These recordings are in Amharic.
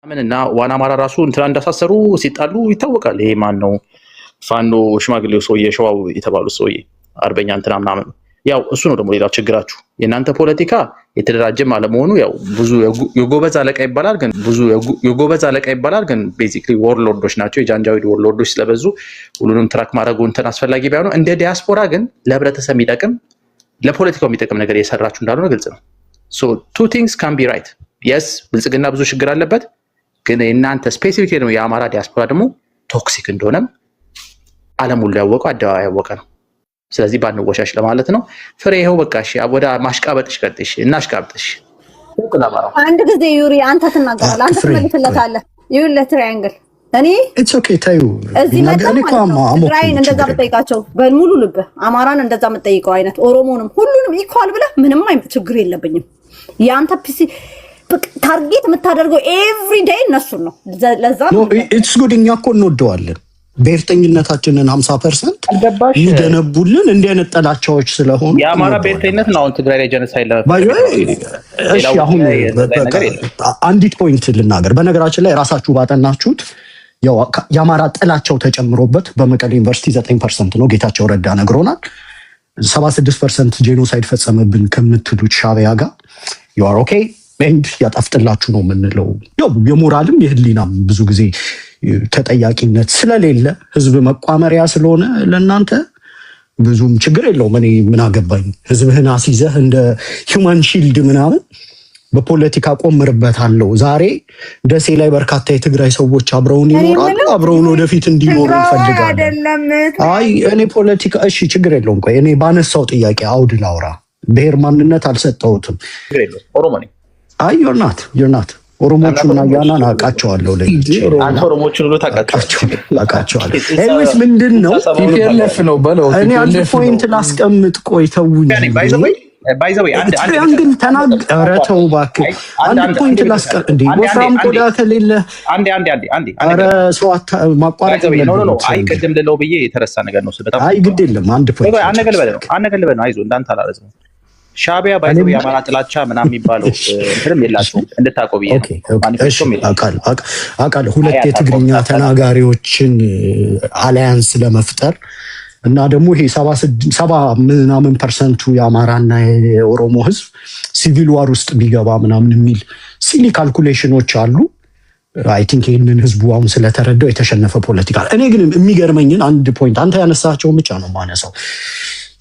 ምን እና ዋና አማራ ራሱ እንትና እንዳሳሰሩ ሲጣሉ ይታወቃል። ይሄ ማን ነው ፋኖ ሽማግሌው ሰውዬ፣ ሸዋው የተባሉ ሰውዬ፣ አርበኛ እንትና ምናምን። ያው እሱ ነው ደግሞ ሌላው ችግራችሁ። የእናንተ ፖለቲካ የተደራጀም አለመሆኑ። ያው ብዙ የጎበዝ አለቃ ይባላል፣ ግን ብዙ የጎበዝ አለቃ ይባላል፣ ግን basically warlord ኦች ናቸው። የጃንጃዊድ warlord ኦች ስለበዙ ሁሉንም track ማድረጉ እንትን አስፈላጊ ባይሆኑ፣ እንደ ዲያስፖራ ግን ለህብረተሰብ የሚጠቅም፣ ለፖለቲካው የሚጠቅም ነገር የሰራችሁ እንዳልሆነ ግልጽ ነው። So two things can be right. Yes፣ ብልጽግና ብዙ ችግር አለበት፣ ግን የእናንተ specific ደግሞ የአማራ ዲያስፖራ ደግሞ toxic እንደሆነም ዓለም ሁሉ ያወቀው፣ አደባባይ ያወቀ ነው። ስለዚህ ባንወሻሽ ለማለት ነው። ፍሬ ይኸው በቃ እሺ፣ ወደ ማሽቃበጥሽ ቀጥሽ፣ እናሽቃብጥሽ። አንድ ጊዜ ዩሪ አንተ ትናገራለህ፣ አንተ ትመልስለታለህ። ይኸውልህ ትሪያንግል እኔ It's okay፣ ታዩ። እዚህ መጣ ማለት ነው። ትግራይን እንደዛ የምጠይቃቸው በሙሉ ልብህ፣ አማራን እንደዛ የምጠይቀው አይነት፣ ኦሮሞንም ሁሉንም equal ብለህ ምንም አይነት ችግር የለብኝም። የአንተ ፒሲ target የምታደርገው every day እነሱን ነው። ለዛ It's good፣ እኛ እኮ እንወደዋለን። ብሔርተኝነታችንን 50% የሚገነቡልን እንዲህ አይነት ጠላቻዎች ስለሆኑ የአማራ ብሔርተኝነት ነው አሁን ትግራይ ላይ genocide። እሺ፣ አሁን አንዲት point ልናገር። በነገራችን ላይ ራሳችሁ ባጠናችሁት የአማራ ጥላቸው ተጨምሮበት በመቀሌ ዩኒቨርሲቲ 9% ነው፣ ጌታቸው ረዳ ነግሮናል። 76% genocide ፈጸመብን ከምትሉት ሻዕቢያ ጋር you are okay and ያጣፍጥላችሁ ነው የምንለው። ያው የሞራልም የህሊናም ብዙ ጊዜ ተጠያቂነት ስለሌለ፣ ህዝብ መቋመሪያ ስለሆነ ለእናንተ ብዙም ችግር የለውም። እኔ ምን አገባኝ? ህዝብህን አስይዘህ እንደ human shield ምናምን በፖለቲካ ቆምርበታለሁ። ዛሬ ደሴ ላይ በርካታ የትግራይ ሰዎች አብረውን ይኖራሉ። አብረውን ወደፊት እንዲኖሩ እንፈልጋለን። አይ እኔ ፖለቲካ፣ እሺ ችግር የለውም። ቆይ እኔ ባነሳው ጥያቄ አውድ ላውራ። ብሔር ማንነት አልሰጠሁትም። ኦሮሞ ነኝ። አይ you're not, you're not። ኦሮሞቹና ያናን አውቃቸዋለሁ። ለይቼ አንተ ኦሮሞቹን ሁሉ ታውቃቸዋለሁ። Anyways ምንድን ነው TPLF ነው በለው። እኔ አንድ point ላስቀምጥ። ቆይ ተውኝ። By the way Triangle ተናግ፣ ኧረ ተው እባክህ። አንድ point ላስቀምጥ። እንዴ ወፍራም ቆዳ ከሌለ አንዴ አንዴ አንዴ አንዴ። ኧረ ሰው ማቋረጥ። No፣ አይ ቅድም ልለው ብዬ የተረሳ ነገር ነው። በጣም አይ ግድ የለም፣ አንድ point። አንድ ነገር ልበል ነው፣ አንድ ነገር ልበል ነው። አይዞህ እንዳንተ አላረዝም። ሻዕቢያ by the way የአማራ ጥላቻ ምናምን የሚባለው እንትንም የላቸውም፣ እንድታውቀው ብዬ ነው። አውቃለሁ። ሁለት የትግርኛ ተናጋሪዎችን alliance ለመፍጠር እና ደግሞ ይሄ 70 ምናምን percent ኡ የአማራና የኦሮሞ ህዝብ civil war ውስጥ ቢገባ ምናምን የሚል silly calculation ኦች አሉ። I think ይህንን ህዝቡ አሁን ስለተረዳው የተሸነፈ ፖለቲካ። እኔ ግን የሚገርመኝን አንድ point፣ አንተ ያነሳቸውን ብቻ ነው ማነሳው።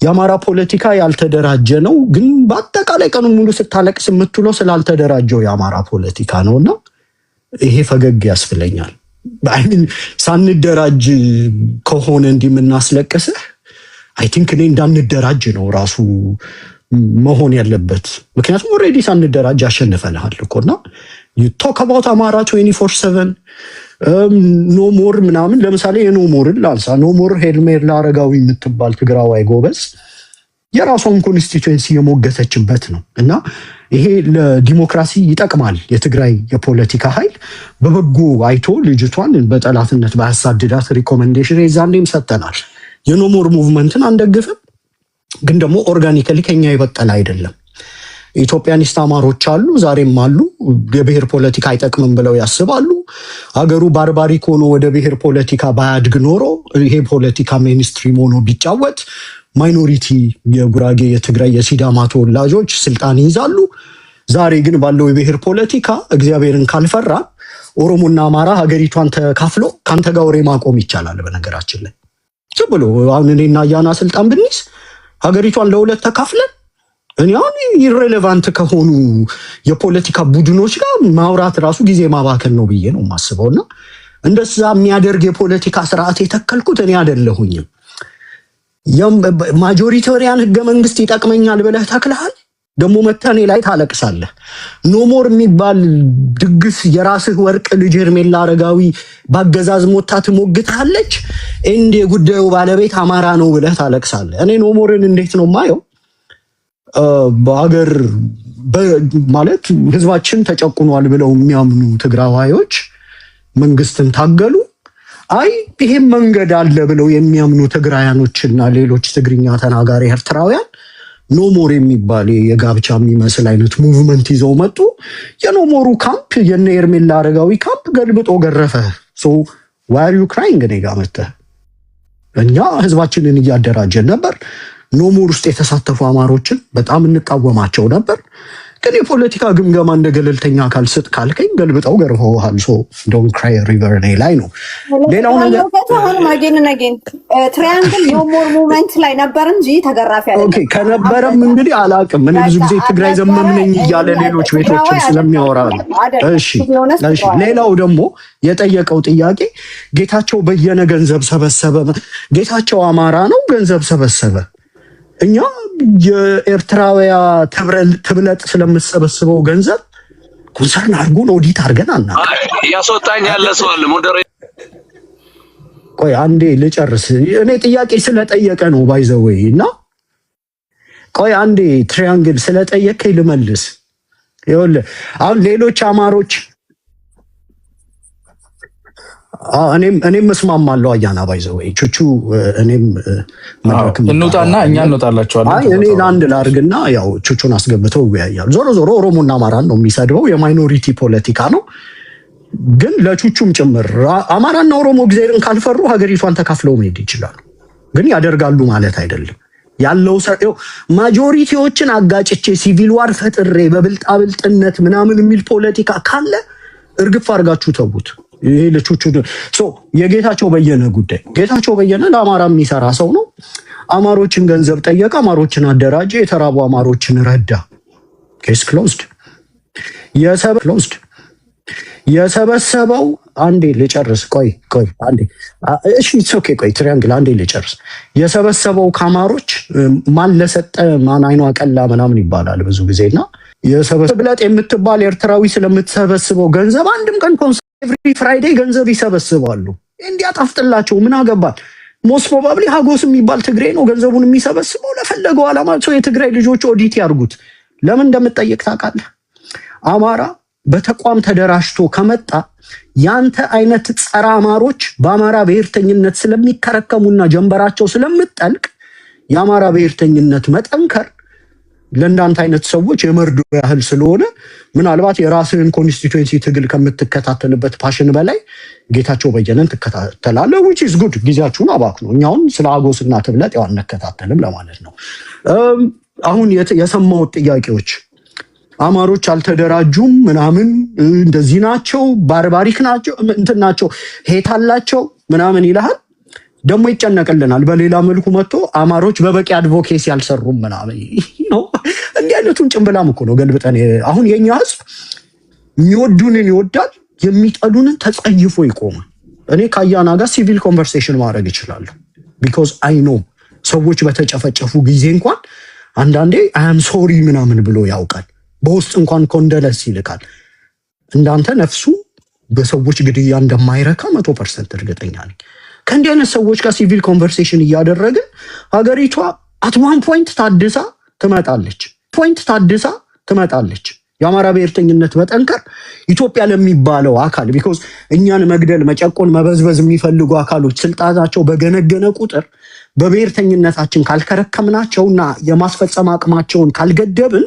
የአማራ ፖለቲካ ያልተደራጀ ነው፣ ግን በአጠቃላይ ቀኑ ሙሉ ስታለቅስ የምትውለው ስላልተደራጀው የአማራ ፖለቲካ ነው እና ይሄ ፈገግ ያስብለኛል። I mean ሳንደራጅ ከሆነ እንዲህ የምናስለቅስህ፣ I think እኔ እንዳንደራጅ ነው ራሱ መሆን ያለበት። ምክንያቱም already ሳንደራጅ አሸንፈንሃል እኮ። እና you talk about አማራ 24/7፣ no more ምናምን። ለምሳሌ የ No More ን ላንሳ። No More ሄርሜላ አረጋዊ የምትባል ትግራዋይ ጎበዝ የራሷን constituency የሞገተችበት ነው እና ይሄ ለዲሞክራሲ ይጠቅማል። የትግራይ የፖለቲካ ኃይል በበጎ አይቶ ልጅቷን በጠላትነት ባያሳድዳት recommendation የዛኔም ሰጠናል። የ No More movement ን አንደግፍም፣ ግን ደግሞ organically ከኛ የበቀለ አይደለም። Ethiopianist አማሮች አሉ፣ ዛሬም አሉ። የብሔር ፖለቲካ አይጠቅምም ብለው ያስባሉ። ሀገሩ barbaric ሆኖ ወደ ብሔር ፖለቲካ ባያድግ ኖሮ፣ ይሄ ፖለቲካ mainstream ሆኖ ቢጫወት minority የጉራጌ፣ የትግራይ፣ የሲዳማ ተወላጆች ስልጣን ይይዛሉ። ዛሬ ግን ባለው የብሔር ፖለቲካ እግዚአብሔርን ካልፈራ ኦሮሞና አማራ ሀገሪቷን ተካፍሎ ከአንተ ጋር ወሬ ማቆም ይቻላል። በነገራችን ላይ ዝም ብሎ አሁን እኔና አያና ስልጣን ብንይዝ ሀገሪቷን ለሁለት ተካፍለን እኔ አሁን irrelevant ከሆኑ የፖለቲካ ቡድኖች ጋር ማውራት ራሱ ጊዜ ማባከን ነው ብዬ ነው የማስበው። እና እንደዛ የሚያደርግ የፖለቲካ ስርዓት የተከልኩት እኔ አይደለሁኝም። Majoritarian ህገ መንግስት ይጠቅመኛል ብለህ ተክልሃል። ደግሞ መተህ እኔ ላይ ታለቅሳለህ። No More የሚባል ድግስ የራስህ ወርቅ ልጅ ሄርሜላ አረጋዊ በአገዛዝ ሞታ ትሞግታለች። እንደ የጉዳዩ ባለቤት አማራ ነው ብለህ ታለቅሳለህ። እኔ No More ን እንዴት ነው ማየው? በሀገር ማለት ህዝባችን ተጨቁኗል ብለው የሚያምኑ ትግራዋዮች መንግስትን ታገሉ። አይ ይሄም መንገድ አለ ብለው የሚያምኑ ትግራያኖችና ሌሎች ትግርኛ ተናጋሪ ኤርትራውያን No more የሚባል የጋብቻ የሚመስል አይነት movement ይዘው መጡ። የ no more ኡ camp፣ የነ ኤርሜላ አረጋዊ ካምፕ ገልብጦ ገረፈ። So why are you crying? እኔ ጋ መጥተህ እኛ ህዝባችንን እያደራጀን ነበር። No more ውስጥ የተሳተፉ አማሮችን በጣም እንቃወማቸው ነበር። ግን የፖለቲካ ግምገማ እንደ ገለልተኛ አካል ስጥ ካልከኝ ገልብጠው ገርፈውሃል። So don't cry river እኔ ላይ ነው። ሌላው ነገር አሁንም again again Triangle no more movement ላይ ነበር እንጂ ተገራፊ አይደለም። Okay፣ ከነበረም እንግዲህ አላቅም። እኔ ብዙ ጊዜ ትግራይ ዘመም ነኝ እያለ ሌሎች ቤቶችን ስለሚያወራ ነው። እሺ፣ ሌላው ደግሞ የጠየቀው ጥያቄ ጌታቸው በየነ ገንዘብ ሰበሰበ። ጌታቸው አማራ ነው፣ ገንዘብ ሰበሰበ። እኛ የኤርትራውያ ትብለጥ ስለምሰበስበው ገንዘብ concern አድርጎን ኦዲት አድርገን አናውቅም። እያስወጣኝ ያለ ሰው አለ። Moderator ቆይ አንዴ ልጨርስ። እኔ ጥያቄ ስለጠየቀ ነው by the way፣ እና ቆይ አንዴ Triangle ስለጠየቀኝ ልመልስ። ይኸውልህ አሁን ሌሎች አማሮች፣ እኔም እስማማለሁ። አያና by the way ቹቹ እኔም መድረክ እንውጣና እኛ እንወጣላቸዋለን። አይ፣ እኔ ለአንድ ላርግና ያው ቹቹን አስገብተው ይወያያሉ። ዞሮ ዞሮ ኦሮሞና አማራን ነው የሚሰድበው። የ minority ፖለቲካ ነው። ግን ለቹቹም ጭምር አማራና ኦሮሞ እግዚአብሔርን ካልፈሩ ሀገሪቷን ተካፍለው መሄድ ይችላሉ። ግን ያደርጋሉ ማለት አይደለም። ያለው majority ዎችን አጋጭቼ civil war ፈጥሬ በብልጣብልጥነት ምናምን የሚል ፖለቲካ ካለ እርግፍ አድርጋችሁ ተዉት። ይሄ ለቹቹ። So የጌታቸው በየነ ጉዳይ፣ ጌታቸው በየነ ለአማራ የሚሰራ ሰው ነው። አማሮችን ገንዘብ ጠየቀ፣ አማሮችን አደራጀ፣ የተራቡ አማሮችን ረዳ። Case closed። Closed። የሰበሰበው፣ አንዴ ልጨርስ። ቆይ ቆይ አንዴ፣ እሺ okay፣ ቆይ Triangle አንዴ ልጨርስ። የሰበሰበው ከአማሮች ማን ለሰጠ ማን አይኗ ቀላ ምናምን ይባላል ብዙ ጊዜ። እና ብለጥ የምትባል ኤርትራዊ ስለምትሰበስበው ገንዘብ አንድም ቀን፣ every Friday ገንዘብ ይሰበስባሉ። እንዲያጣፍጥላቸው ምን አገባል? Most probably ሀጎስ የሚባል ትግሬ ነው ገንዘቡን የሚሰበስበው ለፈለገው ዓላማ። ሰው የትግራይ ልጆች ኦዲት ያርጉት። ለምን እንደምጠየቅ ታውቃለህ? አማራ በተቋም ተደራጅቶ ከመጣ ያንተ አይነት ጸረ አማሮች በአማራ ብሔርተኝነት ስለሚከረከሙና ጀንበራቸው ስለምጠልቅ የአማራ ብሔርተኝነት መጠንከር ለእንዳንተ አይነት ሰዎች የመርዶ ያህል ስለሆነ ምናልባት የራስህን constituency ትግል ከምትከታተልበት passion በላይ ጌታቸው በየነን ትከታተላለህ። Which is good። ጊዜያችሁን አባክኑ። እኛ አሁን ስለ አጎስና ትብለጥ ያው አንከታተልም ለማለት ነው። አሁን የሰማሁት ጥያቄዎች አማሮች አልተደራጁም ምናምን፣ እንደዚህ ናቸው፣ barbaric ናቸው፣ እንትን ናቸው፣ hate አላቸው ምናምን ይልሃል። ደግሞ ይጨነቅልናል። በሌላ መልኩ መጥቶ አማሮች በበቂ advocacy አልሰሩም ምናምን ነው። እንዲህ አይነቱን ጭንብላም እኮ ነው ገልብጠን። አሁን የኛ ህዝብ የሚወዱንን ይወዳል፣ የሚጠሉንን ተጸይፎ ይቆማል። እኔ ከአያና ጋር civil conversation ማድረግ እችላለሁ። Because I know ሰዎች በተጨፈጨፉ ጊዜ እንኳን አንዳንዴ "I'm sorry" ምናምን ብሎ ያውቃል። በውስጥ እንኳን condolence ይልካል። እንዳንተ ነፍሱ በሰዎች ግድያ እንደማይረካ 100% እርግጠኛ ነኝ። ከእንዲህ አይነት ሰዎች ጋር civil conversation እያደረግን ሀገሪቷ at one point ታድሳ ትመጣለች። Point ታድሳ ትመጣለች። የአማራ ብሔርተኝነት መጠንከር ኢትዮጵያ ለሚባለው አካል፣ because እኛን መግደል፣ መጨቆን፣ መበዝበዝ የሚፈልጉ አካሎች ስልጣናቸው በገነገነ ቁጥር በብሔርተኝነታችን ካልከረከምናቸውና የማስፈጸም አቅማቸውን ካልገደብን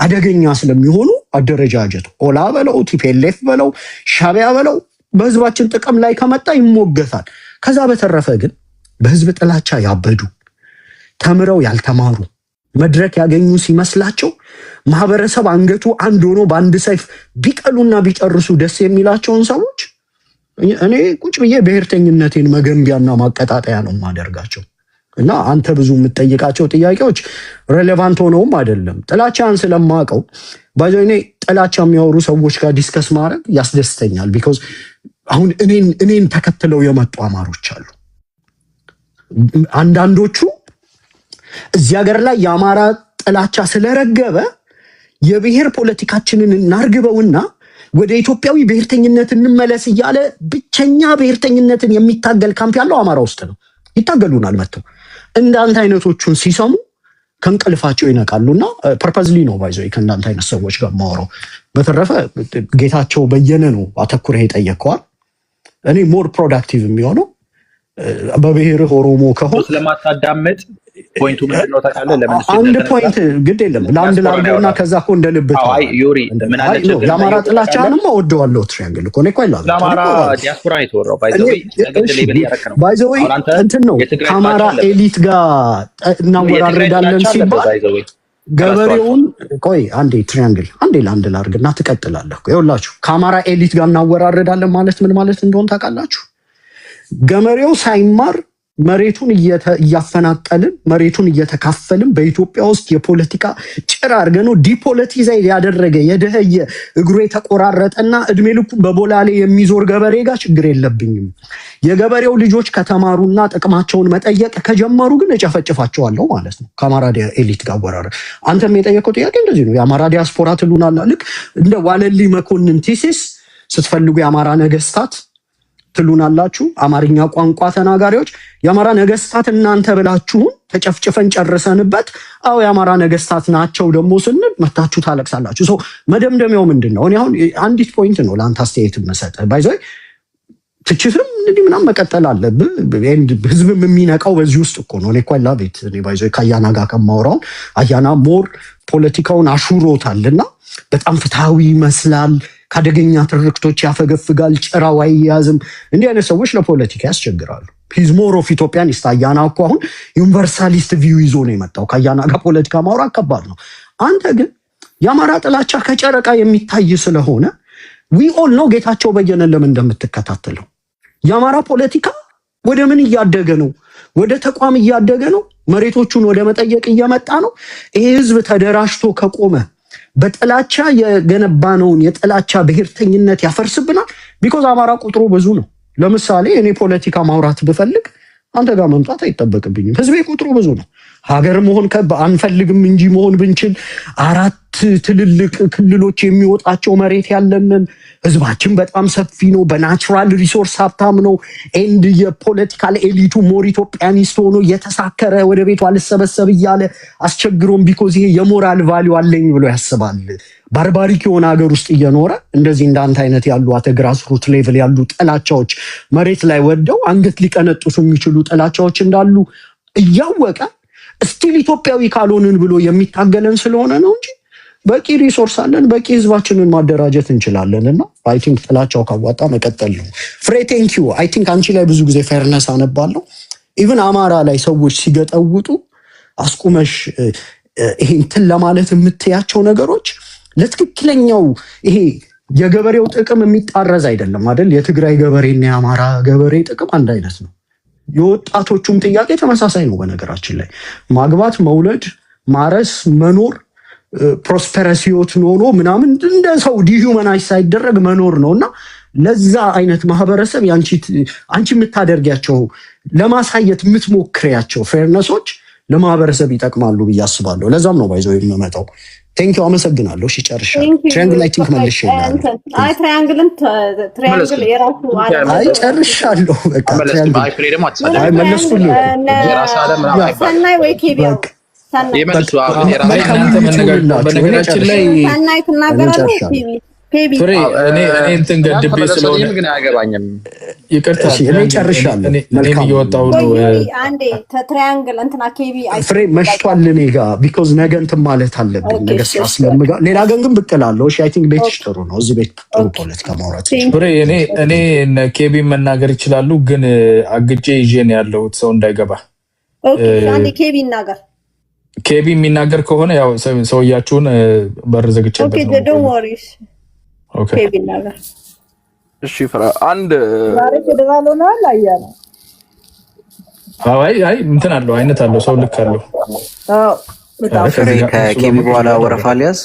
አደገኛ ስለሚሆኑ አደረጃጀት ኦላ በለው፣ TPLF በለው፣ ሻቢያ በለው በህዝባችን ጥቅም ላይ ከመጣ ይሞገታል። ከዛ በተረፈ ግን በህዝብ ጥላቻ ያበዱ፣ ተምረው ያልተማሩ፣ መድረክ ያገኙ ሲመስላቸው ማህበረሰብ አንገቱ አንድ ሆኖ በአንድ ሰይፍ ቢቀሉና ቢጨርሱ ደስ የሚላቸውን ሰዎች እኔ ቁጭ ብዬ ብሔርተኝነቴን መገንቢያና ማቀጣጠያ ነው የማደርጋቸው። እና አንተ ብዙ የምትጠይቃቸው ጥያቄዎች relevant ሆነውም አይደለም። ጥላቻን ስለማቀው by the way እኔ ጥላቻ የሚያወሩ ሰዎች ጋር discuss ማድረግ ያስደስተኛል። Because አሁን እኔን ተከትለው የመጡ አማሮች አሉ። አንዳንዶቹ እዚህ ሀገር ላይ የአማራ ጥላቻ ስለረገበ የብሔር ፖለቲካችንን እናርግበውና ወደ ኢትዮጵያዊ ብሔርተኝነት እንመለስ እያለ ብቸኛ ብሔርተኝነትን የሚታገል ካምፕ ያለው አማራ ውስጥ ነው። ይታገሉናል መጥተው፣ እንዳንተ አይነቶቹን ሲሰሙ ከእንቅልፋቸው ይነቃሉና purposely ነው by the way ከእንዳንተ አይነት ሰዎች ጋር ማወራው። በተረፈ ጌታቸው በየነ ነው አተኩረህ የጠየቀዋል። እኔ more productive የሚሆነው በብሔርህ ኦሮሞ ከሆን ስለማታዳምጥ Point ኡ ምንድን ነው ታውቃለህ? ለምን እሱ አንድ እንደተነሳ point ግድ የለም ለአንድ ዲያስፖራ ነው ላድርገውና ያወራው። ከዛ እኮ እንደ ልብ አዎ፣ አይ ታወራለህ። ዩሪ ምን አለ አይ no ችግር የአማራ እንዳየው ታውቃለህ? ጥላቻህንማ ወደዋለሁ። ትሪያንግል እኮ እኔ እኮ አይላም ስለ አማራ ዲያስፖራ ነው የተወራው። By the way ነገድ label እያደረክ ነው። By the way አሁን አንተ እንትን ነው የትግራይ ከአማራ ጥላቻ አለብህ። Elite ጋር የትግራይ እናወራርዳለን ጥላቻ አለብህ። ሲባል By the way ገበሬውን ቆይ አንዴ ትሪያንግል አንዴ ለአንድ ላድርግና ትቀጥላለህ። ይኸውላችሁ ከአማራ elite ጋር እናወራርዳለን ማለት ምን ማለት እንደሆን ታውቃላችሁ? ገበሬው ሳይማር መሬቱን እያፈናቀልን መሬቱን እየተካፈልን በኢትዮጵያ ውስጥ የፖለቲካ ጭራ አድርገን ነው depoliticize ያደረገ የደኸየ እግሩ የተቆራረጠና እድሜ ልኩ በቦላሌ የሚዞር ገበሬ ጋር ችግር የለብኝም። የገበሬው ልጆች ከተማሩና ጥቅማቸውን መጠየቅ ከጀመሩ ግን እጨፈጭፋቸዋለሁ ማለት ነው። ከአማራ elite ጋር አወራረ አንተም የጠየቀው ጥያቄ እንደዚህ ነው። የአማራ ዲያስፖራ ትሉናላ። ልክ እንደ ዋለልኝ መኮንን thesis ስትፈልጉ የአማራ ነገስታት ትሉናላችሁ። አማርኛ ቋንቋ ተናጋሪዎች የአማራ ነገስታት እናንተ ብላችሁን ተጨፍጭፈን ጨርሰንበት፣ አዎ የአማራ ነገስታት ናቸው ደግሞ ስንል መታችሁ ታለቅሳላችሁ። So መደምደሚያው ምንድን ነው? እኔ አሁን አንዲት point ነው ለአንተ አስተያየት መሰጠህ። By the way ትችትም እንዲህ ምናምን መቀጠል አለብህ። ህዝብም የሚነቃው በዚህ ውስጥ እኮ ነው። እኔ እኮ love it። እኔ by the way ከአያና ጋር ከማወራውን አያና more ፖለቲካውን አሹሮታል እና በጣም ፍትሐዊ ይመስላል። ከአደገኛ ትርክቶች ያፈገፍጋል። ጭራው አይያዝም። እንዲህ አይነት ሰዎች ለፖለቲካ ያስቸግራሉ። He's more of Ethiopianist። አያና እኮ አሁን universalist view ይዞ ነው የመጣው። ከአያና ጋር ፖለቲካ ማውራት ከባድ ነው። አንተ ግን የአማራ ጥላቻ ከጨረቃ የሚታይ ስለሆነ we all know ጌታቸው በየነን ለምን እንደምትከታተለው። የአማራ ፖለቲካ ወደ ምን እያደገ ነው? ወደ ተቋም እያደገ ነው። መሬቶቹን ወደ መጠየቅ እየመጣ ነው። ይሄ ህዝብ ተደራጅቶ ከቆመ በጥላቻ የገነባነውን የጥላቻ ብሔርተኝነት ያፈርስብናል። Because አማራ ቁጥሩ ብዙ ነው። ለምሳሌ እኔ ፖለቲካ ማውራት ብፈልግ አንተ ጋር መምጣት አይጠበቅብኝም። ህዝቤ ቁጥሩ ብዙ ነው። ሀገር መሆን አንፈልግም እንጂ መሆን ብንችል አራት ትልልቅ ክልሎች የሚወጣቸው መሬት ያለንን ህዝባችን በጣም ሰፊ ነው። በ natural resource ሀብታም ነው። And የ political elite ኡ more Ethiopianist ሆኖ እየተሳከረ ወደ ቤቱ አልሰበሰብ እያለ አስቸግሮም because ይሄ የ moral value አለኝ ብሎ ያስባል። Barbaric የሆነ ሀገር ውስጥ እየኖረ እንደዚህ እንዳንተ አይነት ያሉ at a grassroot level ያሉ ጥላቻዎች መሬት ላይ ወደው አንገት ሊቀነጥሱ የሚችሉ ጥላቻዎች እንዳሉ እያወቀ still ኢትዮጵያዊ ካልሆንን ብሎ የሚታገለን ስለሆነ ነው እንጂ በቂ resource አለን፣ በቂ ህዝባችንን ማደራጀት እንችላለን። እና I think ጥላቻው ካዋጣ መቀጠል ነው። ፍሬ thank you። I think አንቺ ላይ ብዙ ጊዜ fairness አነባለሁ። Even አማራ ላይ ሰዎች ሲገጠውጡ አስቁመሽ ይሄ እንትን ለማለት የምትያቸው ነገሮች ለትክክለኛው ይሄ የገበሬው ጥቅም የሚጣረዝ አይደለም አይደል? የትግራይ ገበሬና የአማራ ገበሬ ጥቅም አንድ አይነት ነው። የወጣቶቹም ጥያቄ ተመሳሳይ ነው። በነገራችን ላይ ማግባት፣ መውለድ፣ ማረስ፣ መኖር፣ prosperous ህይወት ኖሮ ምናምን እንደ ሰው dehumanize ሳይደረግ መኖር ነው እና ለዛ አይነት ማህበረሰብ አንቺ የምታደርጊያቸው ለማሳየት የምትሞክሪያቸው fairness ኦች ለማህበረሰብ ይጠቅማሉ ብዬ አስባለሁ። ለዛም ነው by the way የምመጣው። Thank you፣ አመሰግናለሁ። እሺ ጨርሻለሁ። ትሪያንግል I think መልሼ እላለሁ። አይ ትሪያንግልን ትሪያንግል የራሱ አይ ጨርሻለሁ። በቃ ትሪያንግል አይ መለስኩልህ። ሰናይ ወይ ኬቢያው በነገራችን ላይ ሰናይ ትናገራለህ። ኬቢ ፍሬ እኔ እንትን ገድቤ ስለሆነ ግን አያገባኝም። ይቅርታ እኔ ጨርሻለሁ። እኔም እየወጣሁ ነው። አንዴ ትሪያንግል እንትና ኬቢ ፍሬ መሽቷል እኔ ጋ because ነገ እንትን ማለት አለብኝ። ነገ ስራ ስለምጋ ሌላ ቀን ግን ብቅ እላለሁ። እሺ I think ቤትሽ ጥሩ ነው። እዚህ ቤት ጥሩ ፖለቲካ ማውራት ፍሬ እኔ ኬቢ መናገር ይችላሉ፣ ግን አግጬ ይዤ ነው ያለሁት ሰው እንዳይገባ። Okay አንዴ ኬቢ ይናገር። ኬቢ የሚናገር ከሆነ ያው ሰውያችሁን በር ዘግቼበት ነው። Don't worry፣ ኬቢ ይናገር። እሺ ፍራ አንድ ዛሬ ፌዴራል ሆነዋል። አያ ነው። አይ አይ እንትን አለው አይነት አለው ሰው ልክ አለው። አዎ በጣም ፍሬ ከኬቢ በኋላ ወረፋ ሊያዝ።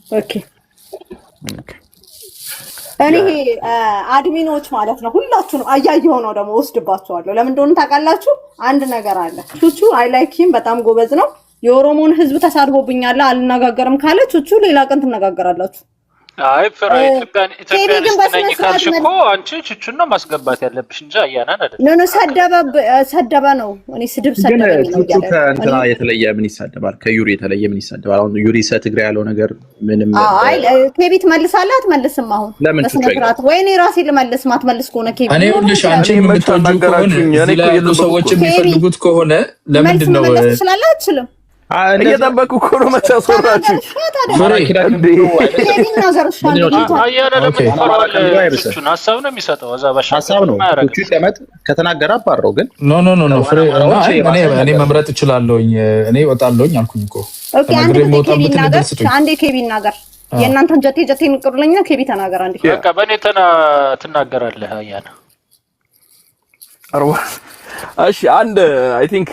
Okay እኔ admin ኦች ማለት ነው ሁላችሁንም አያየሁ ነው ደግሞ ወስድባቸዋለሁ። ለምን እንደሆነ ታውቃላችሁ? አንድ ነገር አለ። ቹቹ I like him፣ በጣም ጎበዝ ነው። የኦሮሞን ሕዝብ ተሳድቦብኛል አልነጋገርም ካለ ቹቹ ሌላ ቀን ትነጋገራላችሁ። አይ ፍራ፣ ኢትዮጵያን ኬቢ ግን ኢትዮጵያኒስት ነኝ በስነ ስርዓት ካልሽ እኮ አንቺ ችቹን ነው ማስገባት ያለብሽ እንጂ አያናን አይደለም። No, no፣ ሰደበ ነው። እኔ ስድብ ግን ሰደበኝ ነው ቹቹ እያለ ያለው። ከእንትና እኔ የተለየ ምን ይሳደባል? ከዩሪ የተለየ ምን ይሳደባል? አሁን ዩሪ ስለ ትግራይ ያለው ነገር ምንም አይ፣ ኬቢ ትመልሳለህ አትመልስም? አሁን ለምን ቹቹ በስነ ስርዓት አይገባም? ወይ እኔ ራሴ ልመልስ። ማትመልስ ከሆነ ኬቢ እኔ no ይኸውልሽ አንቺ እኔ መች የምትወጂው ከሆነ አናገራችሁኝ? እኔ እዚህ እኮ ላይ ያሉ እየጠበኩ ሰዎች እኮ ነው። ኬቢ የሚፈልጉት ከሆነ መልስ ለምንድን ነው መመለስ ትችላለህ አትችልም? እንደዛ እየጠበኩ እኮ ነው። መች አስወራችሁኝ ተናገር እሺ። ታዲያ ፍሬ አማራ እንዴ? ኪዳ ኬቢ ይናገር እሺ። አንዴ ምንድን ነው ችግሩ? ሞቷል። አያና ለምን Okay። አማራ ትፈራዋለህ? ከሚለው አይብስም። ቹቹን ሀሳብ ነው የሚሰጠው። እዛ ባሻገር ሀሳብ ነው። ምንም አያደርግም። ቹቹ ይቀመጥ፣ ከተናገረ አባረው። ግን No, no, no, no፣ ፍሬ ከሆነ እና አማራዎች አይ እኔ የባሰ እኔ ነገር ነው። መምረጥ እችላለሁኝ፣ እኔ እወጣለሁኝ አልኩኝ እኮ። Okay፣ አንድ ተናግሬ ጊዜ ኬቢ የምወጣበትን ይናገር። እድል ስጡኝ። አንዴ ኬቢ ይናገር። የእናንተን ጀቴ ጀቴ ንቅሩልኝና ኬቢ ተናገር አንዴ። በቃ በእኔ ትናገራለህ አያና። 40። እሺ፣ አንድ I think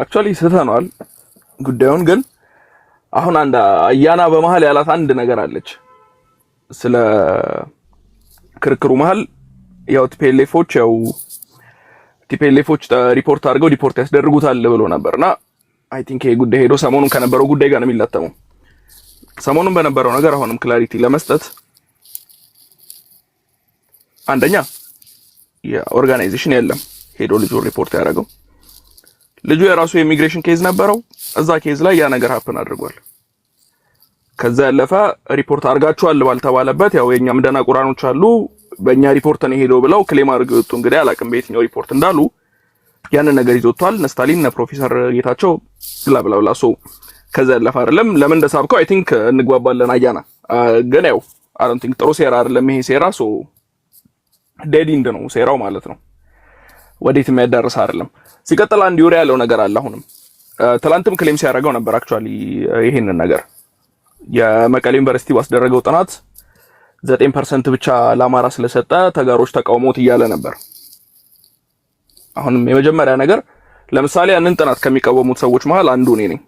actually ስተነዋል ጉዳዩን፣ ግን አሁን አንድ አያና በመሀል ያላት አንድ ነገር አለች። ስለ ክርክሩ መሀል ያው TPLF ኦች ሪፖርት አድርገው deport ያስደርጉታል ብሎ ነበርና I think ይሄ ጉዳይ ሄዶ ሰሞኑን ከነበረው ጉዳይ ጋር ነው የሚላተመው። ሰሞኑን በነበረው ነገር አሁንም clarity ለመስጠት፣ አንደኛ የ organization የለም ሄዶ ልጁን ሪፖርት ያደረገው። ልጁ የራሱ የ immigration case ነበረው። እዛ case ላይ ያ ነገር happen አድርጓል። ከዛ ያለፈ ሪፖርት አድርጋችኋል ባልተባለበት ያው የኛም ደናቁራኖች አሉ፣ በእኛ ሪፖርት ነው ሄደው ብለው claim አድርገው የወጡ፣ እንግዲህ አላቅም በየትኛው ሪፖርት እንዳሉ፣ ያንን ነገር ይዞ ወጥቷል። እነ ስታሊን፣ እነ ፕሮፌሰር ጌታቸው blah blah blah። So ከዛ ያለፈ አይደለም። ለምን እንደሳብከው I think እንግባባለን። አያና ግን ያው I don't think ጥሩ ሴራ አይደለም ይሄ ሴራ። So dead end ነው ሴራው ማለት ነው። ወዴት የሚያዳርስ አይደለም። ሲቀጥል አንድ ዩሪ ያለው ነገር አለ። አሁንም ትላንትም claim ሲያደርገው ነበር actually ይሄንን ነገር፣ የመቀሌ ዩኒቨርሲቲ ባስደረገው ጥናት 9% ብቻ ለአማራ ስለሰጠ ተጋሮች ተቃውሞት እያለ ነበር። አሁንም የመጀመሪያ ነገር ለምሳሌ ያንን ጥናት ከሚቃወሙት ሰዎች መሃል አንዱ እኔ ነኝ።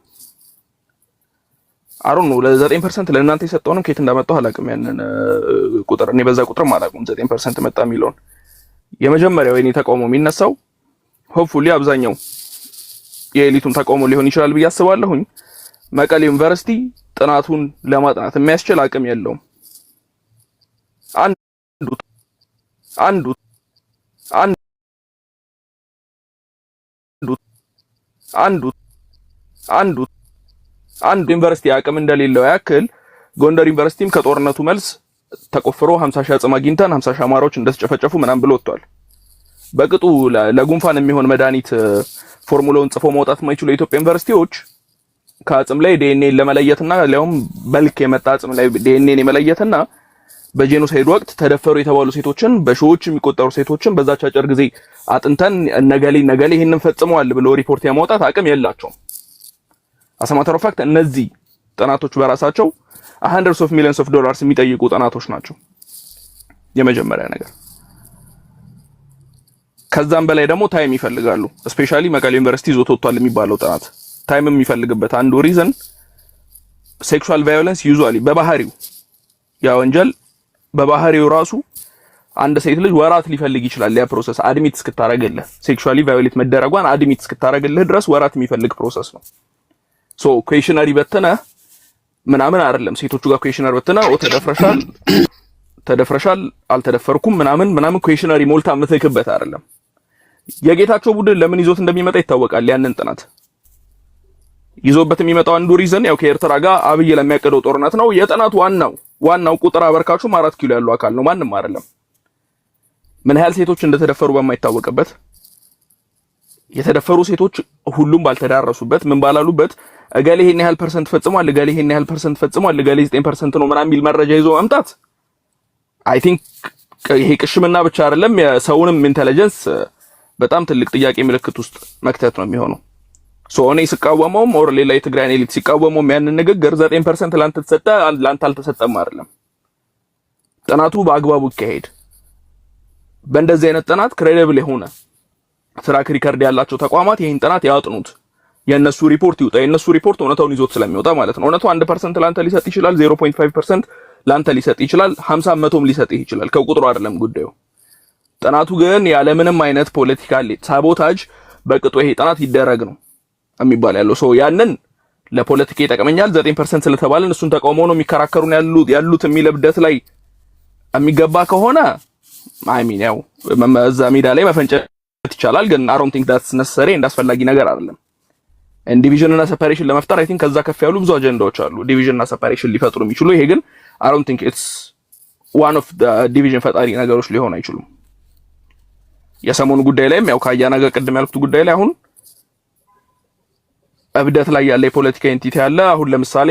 አሩን ነው ለ9% ለእናንተ የሰጠውንም ከየት እንዳመጣው አላውቅም። ያንን ቁጥር እኔ በዛ ቁጥርም አላውቅም 9% መጣ የሚለውን። የመጀመሪያው የኔ ተቃውሞ የሚነሳው hopefully አብዛኛው የ elite ኡም ተቃውሞ ሊሆን ይችላል ብዬ አስባለሁኝ። መቀሌ ዩኒቨርሲቲ ጥናቱን ለማጥናት የሚያስችል አቅም የለውም። አንዱ አንዱ አንዱ አንዱ አንዱ አንዱ ዩኒቨርሲቲ አቅም እንደሌለው ያክል ጎንደር ዩኒቨርሲቲም ከጦርነቱ መልስ ተቆፍሮ 50 ሺህ አጽም አግኝተን 50 ሺህ አማራዎች እንደተጨፈጨፉ ምናምን ብሎ ወጥቷል። በቅጡ ለጉንፋን የሚሆን መድኃኒት ፎርሙላውን ጽፎ ማውጣት የማይችሉ የኢትዮጵያ ዩኒቨርሲቲዎች ከአጽም ላይ ዲኤንኤን ለመለየትና ሊያውም በልክ የመጣ አጽም ላይ ዲኤንኤን የመለየትና በ genocide ወቅት ተደፈሩ የተባሉ ሴቶችን፣ በሺዎች የሚቆጠሩ ሴቶችን በዛች አጭር ጊዜ አጥንተን እነገሌ እነገሌ ይህንን ፈጽመዋል ብሎ ሪፖርት የማውጣት አቅም የላቸውም። As a matter of fact እነዚህ ጥናቶች በራሳቸው hundreds of millions of dollars የሚጠይቁ ጥናቶች ናቸው። የመጀመሪያ ነገር፣ ከዛም በላይ ደግሞ time ይፈልጋሉ። Especially መቀሌ ዩኒቨርሲቲ ይዞት ወጥቷል የሚባለው ጥናት time የሚፈልግበት አንዱ reason sexual violence usually በባህሪው፣ ያ ወንጀል በባህሪው ራሱ አንድ ሴት ልጅ ወራት ሊፈልግ ይችላል። ያ process admit እስክታረግልህ፣ sexually violate መደረጓን admit እስክታረግልህ ድረስ ወራት የሚፈልግ process ነው። So questionnaire በትነህ ምናምን አይደለም። ሴቶቹ ጋር questionnaire በትነህ ኦ ተደፍረሻል፣ ተደፍረሻል፣ አልተደፈርኩም ምናምን ምናምን questionnaire ሞልታ የምትልክበት አይደለም። የጌታቸው ቡድን ለምን ይዞት እንደሚመጣ ይታወቃል። ያንን ጥናት ይዞበት የሚመጣው አንዱ reason ያው ከኤርትራ ጋር አብይ ለሚያቀደው ጦርነት ነው። የጥናቱ ዋናው ዋናው ቁጥር አበርካቹም 4 ኪሎ ያለው አካል ነው፣ ማንም አይደለም። ምን ያህል ሴቶች እንደተደፈሩ በማይታወቅበት፣ የተደፈሩ ሴቶች ሁሉም ባልተዳረሱበት፣ ምን ባላሉበት እገሌ ይሄን ያህል percent ፈጽሟል፣ እገሌ ይሄን ያህል percent ፈጽሟል፣ እገሌ 9% ነው ምናምን የሚል መረጃ ይዞ መምጣት I think ይሄ ቅሽምና ብቻ አይደለም፣ የሰውንም intelligence በጣም ትልቅ ጥያቄ ምልክት ውስጥ መክተት ነው የሚሆነው። So እኔ ስቃወመውም or ሌላ የትግራይን elite ሲቃወመውም ያንን ንግግር 9% ላንተ ተሰጠ ላንተ አልተሰጠም አይደለም። ጥናቱ በአግባቡ ይካሄድ። በእንደዚህ አይነት ጥናት credible የሆነ track record ያላቸው ተቋማት ይህን ጥናት ያጥኑት። የእነሱ ሪፖርት ይውጣ። የእነሱ ሪፖርት እውነታውን ይዞት ስለሚወጣ ማለት ነው። እውነቱ 1% ላንተ ሊሰጥ ይችላል፣ 0.5% ላንተ ሊሰጥ ይችላል፣ 50 መቶም ሊሰጥ ይችላል። ከቁጥሩ አይደለም ጉዳዩ። ጥናቱ ግን ያለምንም አይነት political sabotage በቅጡ ይሄ ጥናት ይደረግ ነው የሚባል ያለው። So ያንን ለፖለቲካ ይጠቅመኛል 9% ስለተባለን እሱን ተቃውሞ ነው የሚከራከሩን ያሉት የሚል እብደት ላይ የሚገባ ከሆነ፣ I mean፣ ያው እዛ ሜዳ ላይ መፈንጨት ይቻላል፣ ግን I don't think that's necessary፣ እንዳስፈላጊ ነገር አይደለም። Division እና separation ለመፍጠር I think ከዛ ከፍ ያሉ ብዙ አጀንዳዎች አሉ division እና separation ሊፈጥሩ የሚችሉ። ይሄ ግን I don't think it's one of the division ፈጣሪ ነገሮች ሊሆን አይችሉም። የሰሞኑ ጉዳይ ላይም ያው ከአያና ጋር ቅድም ያልኩት ጉዳይ ላይ አሁን እብደት ላይ ያለ የፖለቲካ entity አለ። አሁን ለምሳሌ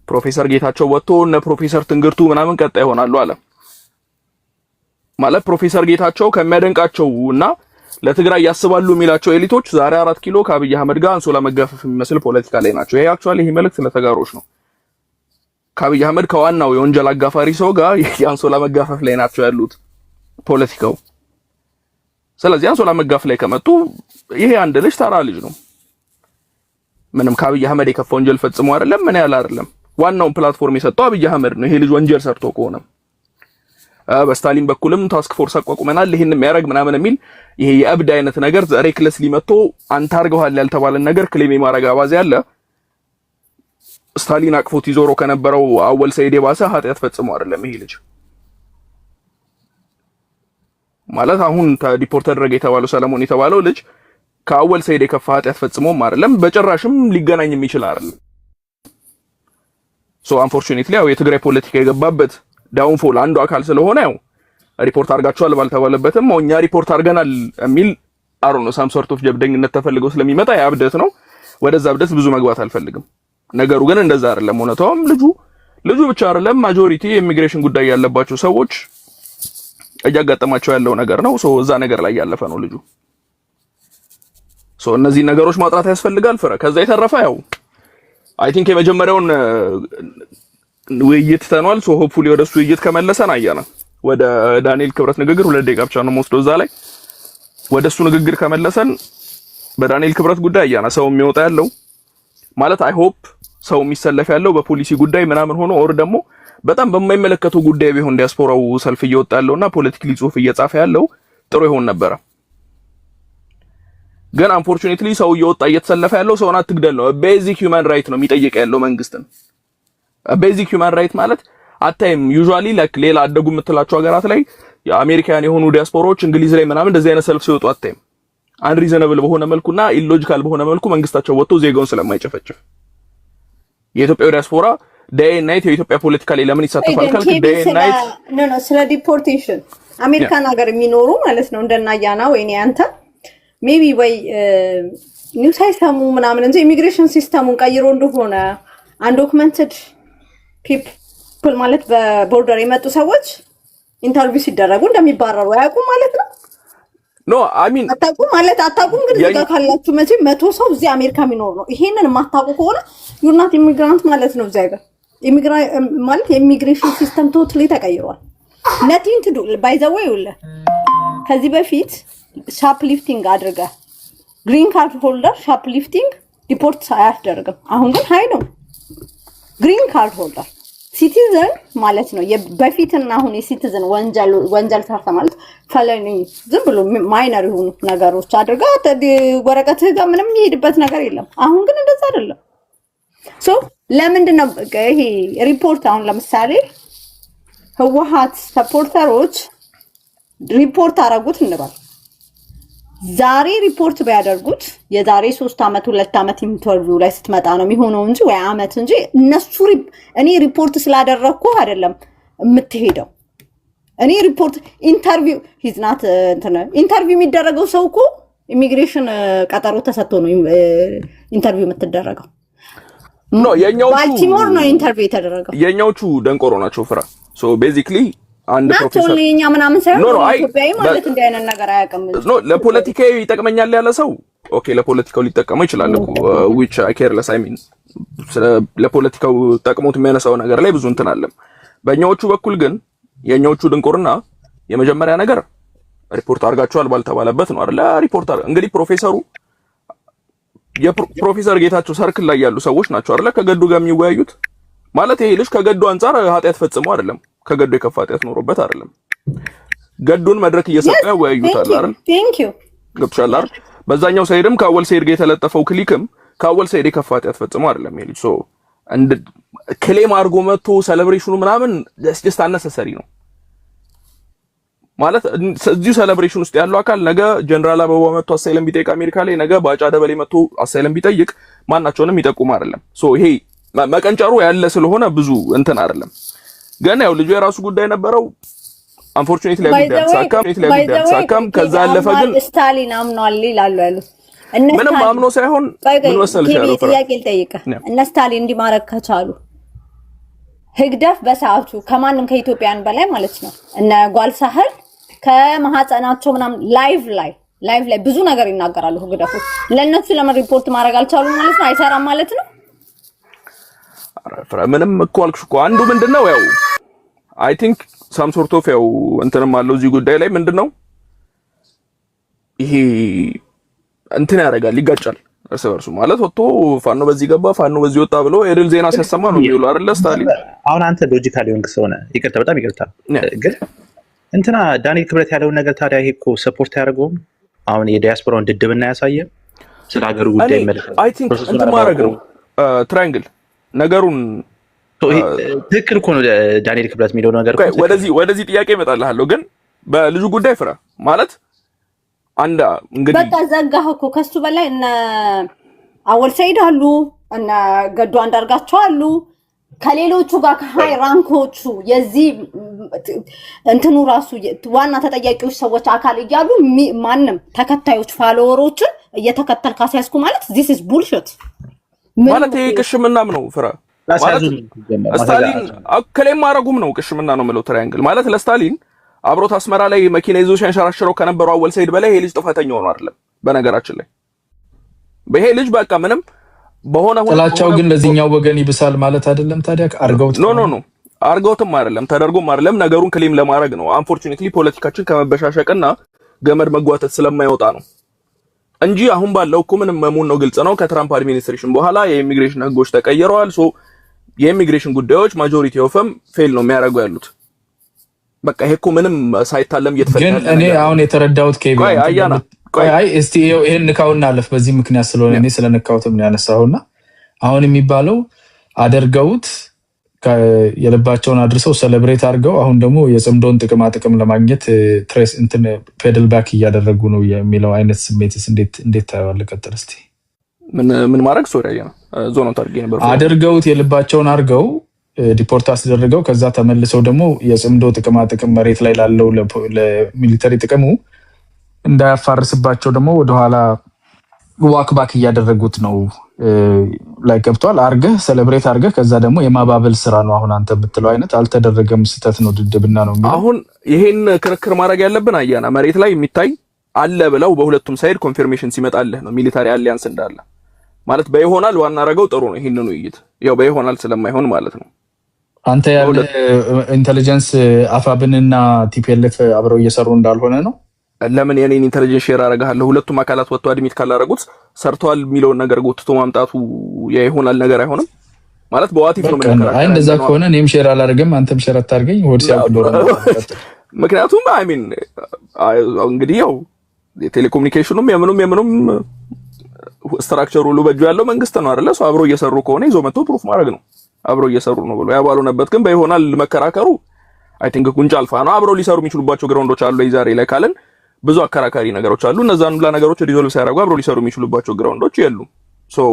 ፕሮፌሰር ጌታቸው ወጥቶ እነ ፕሮፌሰር ትንግርቱ ምናምን ቀጣይ ይሆናሉ አለ። ማለት ፕሮፌሰር ጌታቸው ከሚያደንቃቸው እና ለትግራይ ያስባሉ የሚላቸው elite ኦች ዛሬ 4 ኪሎ ከአብይ አህመድ ጋር አንሶላ መጋፈፍ የሚመስል ፖለቲካ ላይ ናቸው። ይሄ actually ይሄ መልእክት ለተጋሮች ነው። ከአብይ አህመድ ከዋናው የወንጀል አጋፋሪ ሰው ጋር የአንሶላ መጋፈፍ ላይ ናቸው ያሉት ፖለቲካው። ስለዚህ አንሶላ መጋፍ ላይ ከመጡ ይሄ አንድ ልጅ ተራ ልጅ ነው። ምንም ከአብይ አህመድ የከፋ ወንጀል ፈጽሞ አይደለም፣ ምን ያህል አይደለም። ዋናውን platform የሰጠው አብይ አህመድ ነው። ይሄ ልጅ ወንጀል ሰርቶ ከሆነ በስታሊን በኩልም task force አቋቁመናል ይሄን የሚያደርግ ምናምን የሚል ይሄ የእብድ አይነት ነገር recklessly መጥቶ አንተ አድርገዋል ያልተባለን ነገር claim የማድረግ አባዜ አለ። ስታሊን አቅፎት ይዞሮ ከነበረው አወል ሰይድ የባሰ ኃጢአት ፈጽሞ አይደለም ይሄ ልጅ። ማለት አሁን deport ተደረገ የተባለው ሰለሞን የተባለው ልጅ ከአወል ሰይድ የከፋ ኃጢአት ፈጽሞም አይደለም፣ በጭራሽም ሊገናኝ የሚችል አይደለም። So unfortunately ያው የትግራይ ፖለቲካ የገባበት downfall አንዱ አካል ስለሆነ ያው ሪፖርት አድርጋችኋል ባልተባለበትም እኛ ሪፖርት አድርገናል የሚል አሮ ነው some sort of ጀብደኝነት ተፈልገው ስለሚመጣ ያ እብደት ነው። ወደዛ እብደት ብዙ መግባት አልፈልግም። ነገሩ ግን እንደዛ አይደለም። እውነታውም ልጁ ብቻ አይደለም፣ majority የ ኢሚግሬሽን ጉዳይ ያለባቸው ሰዎች እያጋጠማቸው ያለው ነገር ነው። So እዛ ነገር ላይ ያለፈ ነው ልጁ። So እነዚህ ነገሮች ማጥራት ያስፈልጋል። ፍረ ከዛ የተረፈ ያው I think የመጀመሪያውን ውይይት ተኗል። So hopefully ወደ እሱ ውይይት ከመለሰን አያና ወደ ዳንኤል ክብረት ንግግር 2 ደቂቃ ብቻ ነው የምወስደው፣ እዛ ላይ ወደ እሱ ንግግር ከመለሰን በዳንኤል ክብረት ጉዳይ አያና ሰው የሚወጣ ያለው ማለት I hope ሰው የሚሰለፍ ያለው በፖሊሲ ጉዳይ ምናምን ሆኖ or ደግሞ በጣም በማይመለከተው ጉዳይ ቢሆን ዲያስፖራው ሰልፍ እየወጣ ያለውና politically ጽሁፍ እየጻፈ ያለው ጥሩ ይሆን ነበረ። ግን unfortunately ሰው እየወጣ እየተሰለፈ ያለው ሰውን አትግደል ነው። Basic human right ነው የሚጠይቅ ያለው መንግስትን። Basic human right ማለት አታይም። Usually like ሌላ አደጉ የምትላቸው ሀገራት ላይ የአሜሪካን የሆኑ ዲያስፖራዎች እንግሊዝ ላይ ምናምን እንደዚህ አይነት ሰልፍ ሲወጡ አታይም። Unreasonable በሆነ መልኩና illogical በሆነ መልኩ መንግስታቸው ወጥቶ ዜጋውን ስለማይጨፈጭፍ። የኢትዮጵያ ዲያስፖራ day night የኢትዮጵያ ፖለቲካ ላይ ለምን ይሳተፋል ካልክ day night No፣ ስለ deportation አሜሪካን ሀገር የሚኖሩ ማለት ነው እንደና አያና ወይ አንተ maybe ወይ news አይሰሙ ምናምን እንጂ immigration system ኡን ቀይሮ እንደሆነ undocumented people ማለት በ border የመጡ ሰዎች interview ሲደረጉ እንደሚባረሩ አያውቁም ማለት ነው። No, I mean አታውቁም ማለት አታውቁም። ግን እዚህ ጋር ካላችሁ መቼም 100 ሰው እዚህ አሜሪካ የሚኖር ነው። ይሄንን የማታውቁ ከሆነ you're not immigrant ማለት ነው። እዚህ ሀገር ማለት የ immigration system totally ተቀይሯል። Nothing to do, by the way፣ ይኸውልህ ከዚህ በፊት shoplifting አድርገህ green card holder shoplifting deport አያስደርግም። አሁን ግን high ነው። Green card holder citizen ማለት ነው። በፊትና አሁን የ citizen ወንጀል ወንጀል ሰርተ ማለት felony ዝም ብሎ minor የሆኑ ነገሮች አድርጋ ወረቀትህ ጋር ምንም የሚሄድበት ነገር የለም። አሁን ግን እንደዛ አይደለም። So ለምንድን ነው ይሄ ሪፖርት? አሁን ለምሳሌ ህወሀት supporter ኦች ሪፖርት አረጉት እንበል። ዛሬ ሪፖርት ቢያደርጉት የዛሬ 3 ዓመት 2 ዓመት interview ላይ ስትመጣ ነው የሚሆነው እንጂ ወይ አመት እንጂ እነሱ እኔ ሪፖርት ስላደረግኩ አይደለም የምትሄደው። እኔ report interview he's not interview የሚደረገው ሰው እኮ ኢሚግሬሽን ቀጠሮ ተሰጥቶ ነው interview የምትደረገው። No፣ የኛዎቹ ባልቲሞር ነው interview የተደረገው። የኛዎቹ ደንቆሮ ናቸው ፍራ። So basically አንድ ናት ፕሮፌሰር only የኛ ምናምን ሳይሆን No, አይ ኢትዮጵያዊ ማለት እንዲህ አይነት ነገር አያውቅም እንጂ። No፣ ለፖለቲካዊ ይጠቅመኛል ያለ ሰው okay፣ ለፖለቲካው ሊጠቀመው ይችላል እኮ፣ which I care less። I mean፣ ስለ ለፖለቲካው ጠቅሞት የሚያነሳው ነገር ላይ ብዙ እንትን አለም። በእኛዎቹ በኩል ግን የኛዎቹ ድንቁርና የመጀመሪያ ነገር ሪፖርት አድርጋችኋል ባልተባለበት ነው አይደለ? ሪፖርት እንግዲህ ፕሮፌሰሩ የፕሮፌሰር ጌታቸው circle ላይ ያሉ ሰዎች ናቸው አይደለ? ከገዱ ጋር የሚወያዩት። ማለት ይሄ ልጅ ከገዱ አንጻር ኃጢአት ፈጽሞ አይደለም፣ ከገዱ የከፋ ኃጢአት ኖሮበት አይደለም። ገዱን መድረክ እየሰጠ ያወያዩታል አይደል? Thank you. ገብቶሻል አይደል? በዛኛው side ም ከአወል ሰይድ ጋር የተለጠፈው clique ም ከአወል ሰይድ የከፋ ኃጢአት ፈጽሞ አይደለም ይሄ ልጅ። So እንደ claim አድርጎ መጥቶ celebration ኑ ምናምን just unnecessary ነው። ማለት እዚሁ celebration ውስጥ ያለው አካል ነገ ጀነራል አበባው መጥቶ asylum ቢጠይቅ አሜሪካ ላይ፣ ነገ ባጫ ደበሌ መጥቶ asylum ቢጠይቅ ማናቸውንም ይጠቁም አይደለም። So ይሄ መቀንጨሩ ያለ ስለሆነ ብዙ እንትን አይደለም። ግን ያው ልጁ የራሱ ጉዳይ ነበረው። Unfortunately ጉዳይ አልተሳካም። ጉዳይ አልተሳካም። ከዛ ያለፈ ግን ስታሊን አምኗል ይላሉ ያሉት። ምንም አምኖ ሳይሆን ምን መሰለሽ ያለው ጥያቄ ልጠይቅህ። እነ ስታሊን እንዲህ ማድረግ ከቻሉ፣ ህግደፍ በሰዓቱ ከማንም ከኢትዮጵያን በላይ ማለት ነው፣ እነ ጓል ሳህል ከማህፀናቸው ምናምን live ላይ ብዙ ነገር ይናገራሉ። ህግደፎች ለእነሱ ለምን ሪፖርት ማድረግ አልቻሉም ማለት ነው? አይሰራም ማለት ነው። ምንም እኮ አልኩሽ እኮ። አንዱ ምንድነው ያው I think some sort of ያው እንትንም አለው እዚህ ጉዳይ ላይ። ምንድነው ይሄ እንትን ያደርጋል፣ ይጋጫል እርስ በርሱ። ማለት ወጥቶ ፋኖ በዚህ ገባ፣ ፋኖ በዚህ ወጣ ብሎ የድል ዜና ሲያሰማ ነው የሚውለው አይደለ ስታሊን? አሁን አንተ logical የሆንክ ሰው ነህ። ይቅርታ፣ በጣም ይቅርታ። ግን እንትና ዳንኤል ክብረት ያለውን ነገር ታዲያ ይሄ እኮ support አያደርገውም? አሁን የዲያስፖራውን ድድብና ያሳየ ስለ ሀገሩ ጉዳይ ይመለከታል። I think እንትን ማድረግ ነው triangle ነገሩን። ትክክል እኮ ነው ዳንኤል ክብረት የሚለው ነገር። ወደዚህ ጥያቄ እመጣልሃለሁ። ግን በልጁ ጉዳይ ፍራ ማለት አንድ እንግዲህ በቃ ዘጋህ እኮ። ከሱ በላይ እነ አወል ሰይድ አሉ፣ እነ ገዱ አንዳርጋቸው አሉ። ከሌሎቹ ጋር ከ high rank ኦቹ የዚህ እንትኑ ራሱ ዋና ተጠያቂዎች ሰዎች አካል እያሉ ማንም ተከታዮች follower ኦችን እየተከተል ካስያዝኩ ማለት this is bullshit። ማለት ይሄ ቅሽምናም ነው ፍራ። ማለት ስታሊን claim ማድረጉም ነው ቅሽምና ነው የምለው። Triangle ማለት ለስታሊን አብሮት አስመራ ላይ መኪና ይዞ ሲያንሸራሽረው ከነበረው አወል ሰይድ በላይ ይሄ ልጅ ጥፋተኛ ሆኖ አይደለም። በነገራችን ላይ ይሄ ልጅ በቃ ምንም በሆነ ጥላቻው ግን ለዚህኛው ወገን ይብሳል ማለት አይደለም። ታዲያ አርገውት No, no, no፣ አርገውትም አይደለም፣ ተደርጎም አይደለም፣ ነገሩን claim ለማድረግ ነው። Unfortunately ፖለቲካችን ከመበሻሸቅና ገመድ መጓተት ስለማይወጣ ነው እንጂ አሁን ባለው እኮ ምንም መሙን ነው፣ ግልጽ ነው። ከትራምፕ administration በኋላ የኢሚግሬሽን ህጎች ተቀይረዋል። So የ immigration ጉዳዮች majority of them fail ነው የሚያደርጉ ያሉት። በቃ ይሄ እኮ ምንም ሳይታለም እየተፈታ ግን እኔ አሁን የተረዳሁት ኬቢ ቆይ አያና ቆይ፣ አይ እስቲ ይሄን ንካውና አለፍ። በዚህ ምክንያት ስለሆነ እኔ ስለነካሁትም ነው ያነሳሁና አሁን የሚባለው አደርገውት የልባቸውን አድርሰው celebrate አድርገው አሁን ደግሞ የጽምዶን ጥቅማ ጥቅም ለማግኘት trace እንትን pedal back እያደረጉ ነው የሚለው አይነት ስሜትስ እንዴት ታየዋለህ? ቀጥል እስቲ። ምን ምን ማድረግ? Sorry አያና፣ zone out አድርጌ ነበር። አድርገውት የልባቸውን አድርገው deport አስደርገው ከዛ ተመልሰው ደግሞ የጽምዶ ጥቅማ ጥቅም መሬት ላይ ላለው ለ military ጥቅሙ እንዳያፋርስባቸው ደግሞ ወደኋላ walk back እያደረጉት ነው ላይ ገብቷል። አርገህ celebrate አርገህ ከዛ ደግሞ የማባበል ስራ ነው። አሁን አንተ የምትለው አይነት አልተደረገም፣ ስህተት ነው፣ ድድብና ነው የሚለው። አሁን ይሄን ክርክር ማድረግ ያለብን አያና መሬት ላይ የሚታይ አለ ብለው በሁለቱም side confirmation ሲመጣልህ ነው። Military alliance እንዳለ ማለት በይሆናል ዋና አረገው ጥሩ ነው። ይሄንን ውይይት ያው በይሆናል ስለማይሆን ማለት ነው። አንተ ያለ intelligence አፋብንና TPLF አብረው እየሰሩ እንዳልሆነ ነው። ለምን የኔን intelligence share አደርግሃለሁ? ሁለቱም አካላት ወጥቶ admit ካላደረጉት ሰርተዋል የሚለውን ነገር ጎትቶ ማምጣቱ የይሆናል ነገር አይሆንም ማለት በ what if ነው የምንከራከረው። አይ እንደዛ ከሆነ እኔም share አላደርግም፣ አንተም share አታድርገኝ። ሆድ ሲያውቅ ዶሮ ነው። ምክንያቱም I mean እንግዲህ ያው የቴሌኮሙኒኬሽኑም የምኑም የምኑም structure ሁሉ በእጁ ያለው መንግስት ነው አይደለ? ሰው አብሮ እየሰሩ ከሆነ ይዞ መጥቶ proof ማድረግ ነው። አብሮ እየሰሩ ነው ብሎ ያ ባልሆነበት ግን በይሆናል መከራከሩ I think ጉንጭ አልፋ ነው። አብረው ሊሰሩ የሚችሉባቸው ground ኦች አሉ። ዛሬ ላይ ካለን ብዙ አከራካሪ ነገሮች አሉ። እነዛን ሁላ ነገሮች resolve ሲያደርጉ አብረው ሊሰሩ የሚችሉባቸው ground ኦች የሉም። So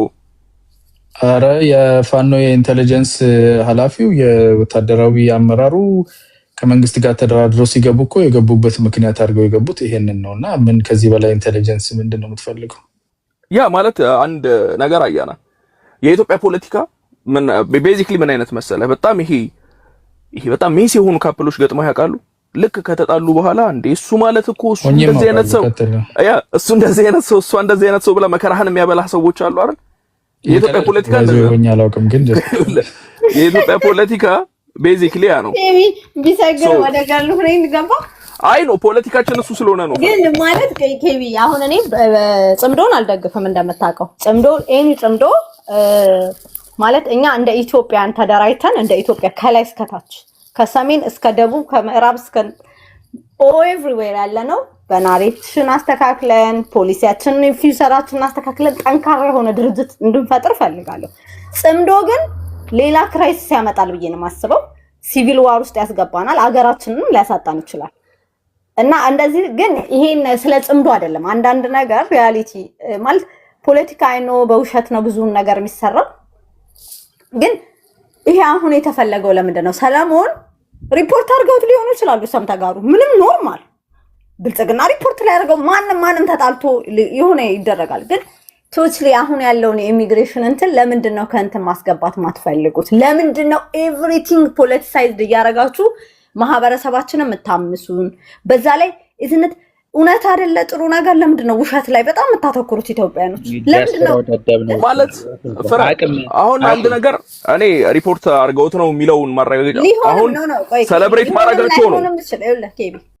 አረ የፋኖ የ intelligence ኃላፊው የወታደራዊ አመራሩ ከመንግስት ጋር ተደራድረው ሲገቡ እኮ የገቡበት ምክንያት አድርገው የገቡት ይሄንን ነው። እና ምን ከዚህ በላይ intelligence ምንድን ነው የምትፈልገው? ያ ማለት አንድ ነገር አያና፣ የኢትዮጵያ ፖለቲካ ምን basically ምን አይነት መሰለህ፣ በጣም ይሄ በጣም messy የሆኑ couple ኦች ገጥመው ያውቃሉ? ልክ ከተጣሉ በኋላ እንዴ እሱ ማለት እኮ እሱ እንደዚህ አይነት ሰው፣ ያ እሱ እንደዚህ አይነት ሰው፣ እሷ እንደዚህ አይነት ሰው ብላ መከራህን የሚያበላህ ሰዎች አሉ አይደል? የኢትዮጵያ ፖለቲካ እንደዛ አላውቅም፣ ግን የኢትዮጵያ ፖለቲካ basically ያ ነው። ቢሰግር ወደ girlfriend ገባ። አይ ነው ፖለቲካችን እሱ ስለሆነ ነው። ግን ማለት ኬቢ አሁን እኔ ጽምዶን አልደግፍም እንደምታውቀው። ጽምዶ any ጽምዶ ማለት እኛ እንደ ኢትዮጵያን ተደራጅተን እንደ ኢትዮጵያ ከላይ እስከታች፣ ከሰሜን እስከ ደቡብ፣ ከምዕራብ እስከ everywhere ያለ ነው። በ narration አስተካክለን፣ ፖሊሲያችንን future ኣችንን አስተካክለን ጠንካራ የሆነ ድርጅት እንድንፈጥር እፈልጋለሁ። ጽምዶ ግን ሌላ crisis ያመጣል ብዬ ነው የማስበው። Civil war ውስጥ ያስገባናል፣ አገራችንንም ሊያሳጣን ይችላል። እና እንደዚህ ግን ይሄን ስለ ጽምዶ አይደለም። አንዳንድ ነገር reality ማለት ፖለቲካ አይኖ በውሸት ነው ብዙውን ነገር የሚሰራው። ግን ይሄ አሁን የተፈለገው ለምንድን ነው? ሰለሞን ሪፖርት አድርገውት ሊሆኑ ይችላሉ። ሰም ተጋሩ ምንም normal ብልጽግና ሪፖርት ላይ ያደርገው ማንም ማንም ተጣልቶ የሆነ ይደረጋል። ግን totally አሁን ያለውን የኢሚግሬሽን እንትን ለምንድን ነው ከእንትን ማስገባት ማትፈልጉት? ለምንድን ነው everything politicized እያደረጋችሁ ማህበረሰባችንን የምታምሱን? በዛ ላይ isn't it እውነት አይደለ ጥሩ ነገር፣ ለምንድን ነው ውሸት ላይ በጣም የምታተኩሩት ኢትዮጵያኖች? ለምንድን ነው? ደደብ ነው። ማለት ፍረ አሁን አንድ ነገር እኔ ሪፖርት አድርገውት ነው የሚለውን ማረጋገጫ ሊሆንም አሁን ነው ነው ቆይ celebrate ሊሆንም ማድረጋቸው ነው። ላይሆንም ይችላል። ይኸውልህ ኬቢ